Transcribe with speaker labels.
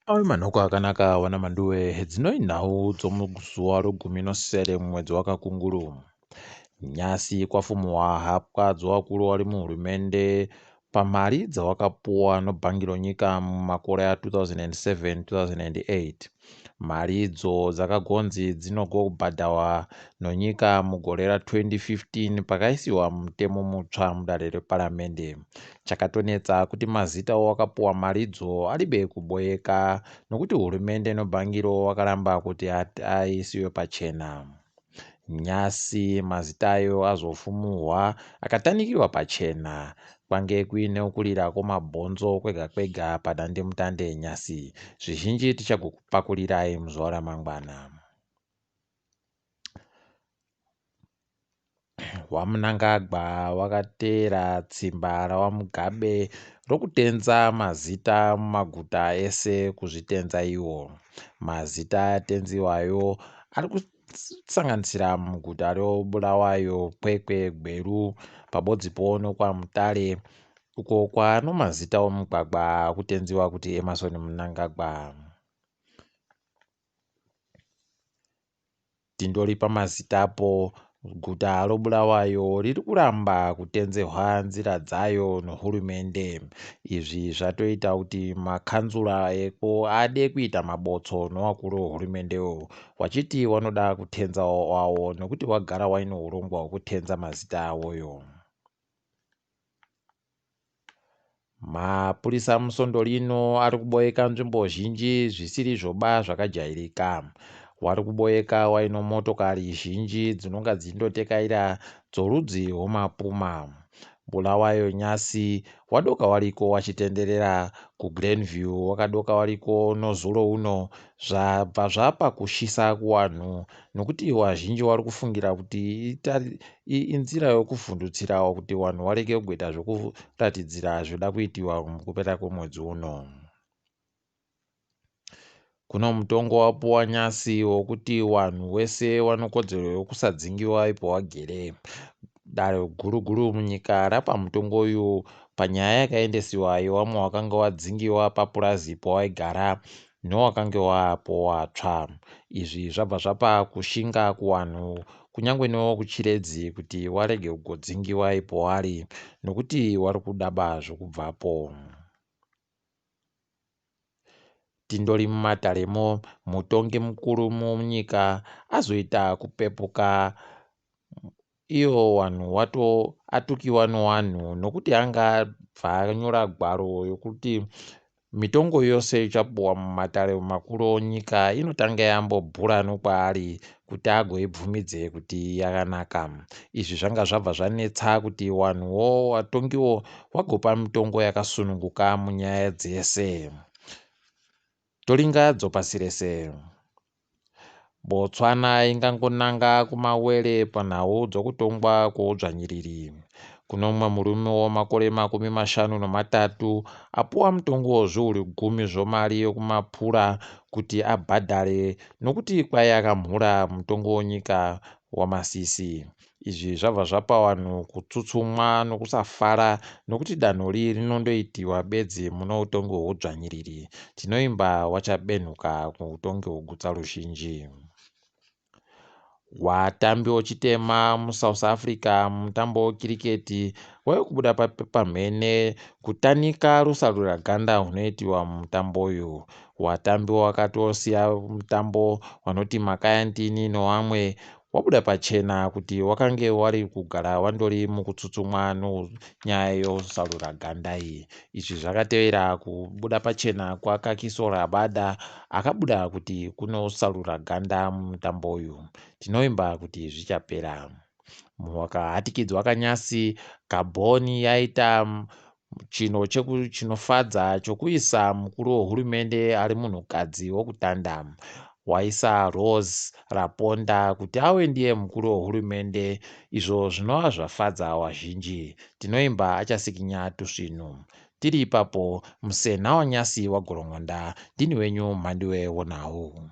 Speaker 1: Ave manhoko akanaka wana Manduwe dzinoi nhau dzomuzuva rogumi nosere mumwedzi waKakunguru. Nyasi kwafumuhwa hapwa dzowakuru wari muhurumende pamari dzawakapuwa nobhangi ronyika mumakore a 2007-2008. Mari idzo dzakagonzi dzinogobhadhawa nonyika mugore ra 2015 pakaisiwa mutemo mutsva mudare reparamende. Chakatonetsa kuti mazita owakapuwa maridzo aribe kuboeka nokuti hurumende nobhangiro wakaramba kuti aisiwe pachena. Nyasi mazita ayo azofumuhwa akatanikiwa pachena. Kwange kuine kurira kwomabhonzo kwega kwega padandemutande nyasi. Zvizhinji tichagokupakurirai muzuva ramangwana. WaMnangagwa wakateera tsimba raWaMugabe rokutenza mazita mumaguta ese kuzvitenza iwo. Mazita atenziwayo ari kusanganisira muguta reBulawayo, Kwekwe, Gweru pabodzipo nokwaMutare uko kwaano mazita omugwagwa akutenziwa kuti Emmerson Mnangagwa. Tindori pamazitapo, guta roBulawayo riri kuramba kutenzehwa nzira dzayo nohurumende. Izvi zvatoita kuti makanzura eko ade kuita mabotso nowakuru wehurumende wachiti wanoda kutenzawo wawo nokuti wagara waine urongwa hwokutenza mazita awoyo. Mapurisa musvondo rino ari kuboeka nzvimbo zhinji zvisiri zvoba zvakajairika. Wari kuboeka waino motokari zhinji dzinonga dzichindotekaira dzorudzi rwomapuma. Bulawayo nyasi wadoka wariko wachitenderera kuGlen View wakadoka wariko nozuro uno zvabva zvapa kushisa kuwanhu nokuti wazhinji wari kufungira kuti inzira yokuvhundutsira kuti wanhu warege kugoita zvokuratidzira zvoda kuitiwa mukupera kwemwedzi uno. Kuno mutongo wapuwa nyasi wokuti wanhu wese wanokodzero yokusadzingiwa ipo wagere. Dare guru guru munyika rapa mutongo uyu panyaya yakaendesiwa yewamwe wakanga wadzingiwa papurazi pawaigara newakange waapo watsva. Izvi zvabva zvapa kushinga kuwanhu kunyangwe newokuChiredzi kuti warege kugodzingiwa ipo wari nokuti wari kudaba zvokubvapo. Tindori mumataremo mutongi mukuru munyika azoita kupepuka iwo wanhu wato atukiwa nowanhu nokuti anga abva anyora gwaro yokuti mitongo yose ichapuwa mumatare makuru onyika inotanga yambobhura nokwaari kuti agoibvumidze kuti yakanaka. Izvi zvanga zvabva zvanetsa kuti wanhuwo watongiwo wagopa mitongo yakasununguka munyaya dzese. Toringa dzopasi rese. Botswana ingangonanga kumawere panhau dzokutongwa kwoudzvanyiriri. Kune mumwe murume wemakore 53 apuwa mutongo wezviuru gumi zvomari yokumapura kuti abhadhare nokuti kwai akamhura mutongo wenyika waMasisi. Izvi zvabva zvapa vanhu kutsutsumwa nokusafara nokuti danho ri rinondoitiwa bedzi mune utongi hwoudzvanyiriri. Tinoimba wachabenhuka kuutongi hwogutsa ruzhinji. Watambi wechitema muSouth Africa mumutambo wekiriketi wave kubuda pamhene kutanika rusaruraganda hunoitiwa mumutambo uyu. Watambi wakatosiya mutambo wanoti Makaya Ntini newamwe wabuda pachena kuti wakange wari kugara wandori mukutsutsumwa nonyaya yorusaruraganda iyi. Izvi zvakatevera kubuda pachena kwaKagiso Rabada akabuda kuti kunosaruraganda mumutambo uyu. Tinovimba kuti zvichapera. Wakahatikidzwa kanyasi Gabon yaita chinhu chinofadza chokuisa mukuru wehurumende ari munhukadzi wokutanda. Waisa Rose Raponda kuti ave ndiye mukuru wehurumende izvo zvinova zvafadza wazhinji. Tinoimba achasikinya tusvinu. Tiri ipapo, musena wanyasi waGorongonda, ndini wenyu Mhanduwe woNhau.